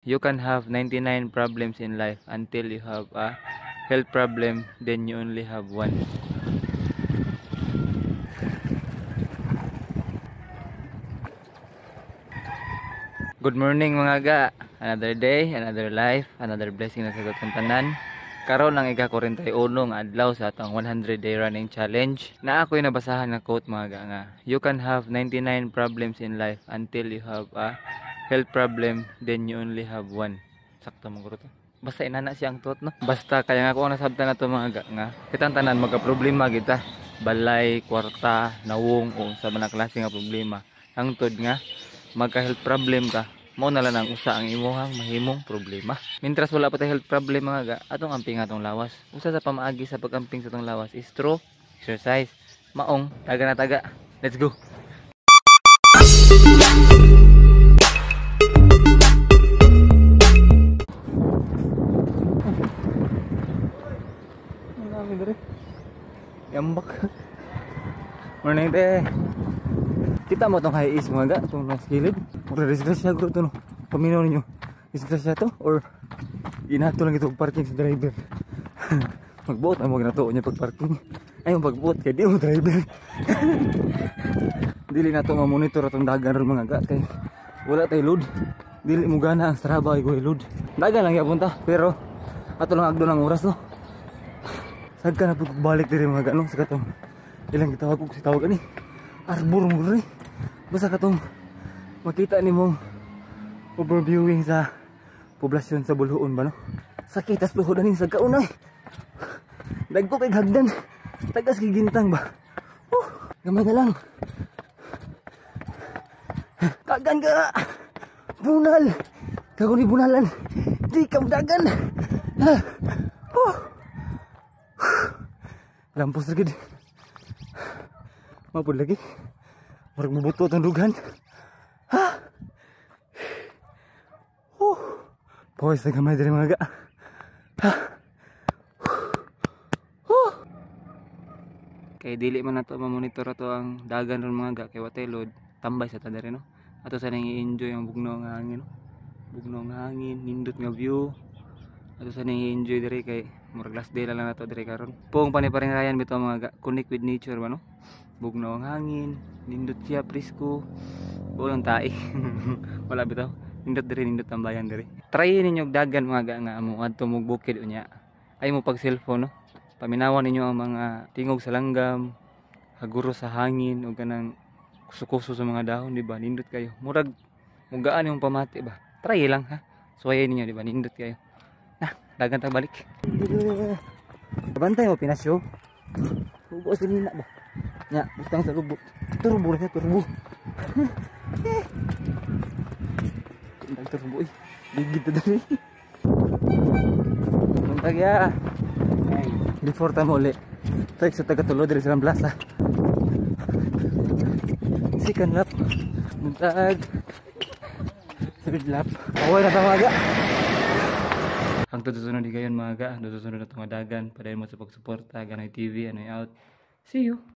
You can have 99 problems in life until you have a health problem, then you only have one. Good morning, mga ga. Another day, another life, another blessing na sa atong tanan. Karon ang ika-41 nga adlaw sa atong 100 day running challenge. Na ako'y nabasahan nga quote, mga ga, nga you can have 99 problems in life until you have a health problem, then you only have one. Sakto mo guro to. Basta inana siya ang thought, no. Basta kaya nga ako nasabtan na to, mga ga, nga kitang tanan magka problema kita. Balay, kwarta, nawong o sa mga klase nga problema. Hangtod nga magka health problem ka, mao na lang ang usa ang imuhang mahimong problema. Mintras wala pa tay health problem, mga ga, atong amping atong lawas. Usa sa pamaagi sa pag-amping sa atong lawas is through exercise. Maong taga na taga. Let's go. Yambak. Morning, te. Kita mo tong high is, mga ga, itong nasa gilid. Mura disgrasya guro to, no. Paminaw ninyo. Disgrasya to or ginato lang ito parking sa driver. Magbuot ang mga ginatuo niya pag parking. Ay, yung pagbuot kay di mo driver. Dili na to ma-monitor atong dagan ron, mga ga, kay wala tay load. Dili mo gana ang Strava ay load. Dagan lang gyapon ta, pero ato lang agdo ng oras, no. Sagka na pud balik diri, mga ga, no, sa katong ilang gitawag og si tawag ani. Arbor mo rin. Basta katong makita nimo overviewing sa poblasyon sa Boljoon ba, no? Sakit tas tuhod ani sa kaunay. Dagko kay hagdan. Tagas kay gintang ba. Gamay na lang. Kagan ka. Bunal. Kagon ni bunalan. Di ka dagan. Lampos lagi. Mapud lagi. Murag mubuto atong dugan. Ha. Pawis na gamay diri, mga ga. Ha. Kay dili man nato ma-monitor ato ang dagan ron, mga ga, kay watay load, tambay sa ta diri, no. Ato sa nang i-enjoy ang bugnaw nga hangin, no. Bugnaw nga hangin, nindot nga view. Ato sa nang i-enjoy diri kay murag last day lang nato diri karon. Puong pa ni paring Ryan bitaw, mga ga, connect with nature ba, no. Bugnaw ang hangin, nindot siya, presko. Buong tae. Wala bitaw. Nindot diri, nindot ang bayan diri. Try ninyo og dagan, mga ga, nga mo adto mo bukid unya. Ay mo pag cellphone, no. Paminawan ninyo ang mga tingog sa langgam, haguro sa hangin o kanang kuso-kuso sa mga dahon, di ba? Nindot kayo. Murag mugaan yung pamati ba. Try lang ha. Suwayan ninyo, di ba? Nindot kayo. Nah, dagan ta balik. Bantay mo pinasyo. Hugo sa nina ba? Nya, butang sa lubot. Turbo ra siya, turbo. Tundang turbo eh. Gigit na dali. Buntag ya. Before ta mo uli. Tayo sa taga-tulo diri sa plaza. Second lap. Buntag. Third lap. Okay na tamaga. Hangtod sa sunod higayon, mga ga. Hangtod sa sunod na itong dagan. Padayon mo sa pagsuporta. Ganoy TV. Anoy out. See you.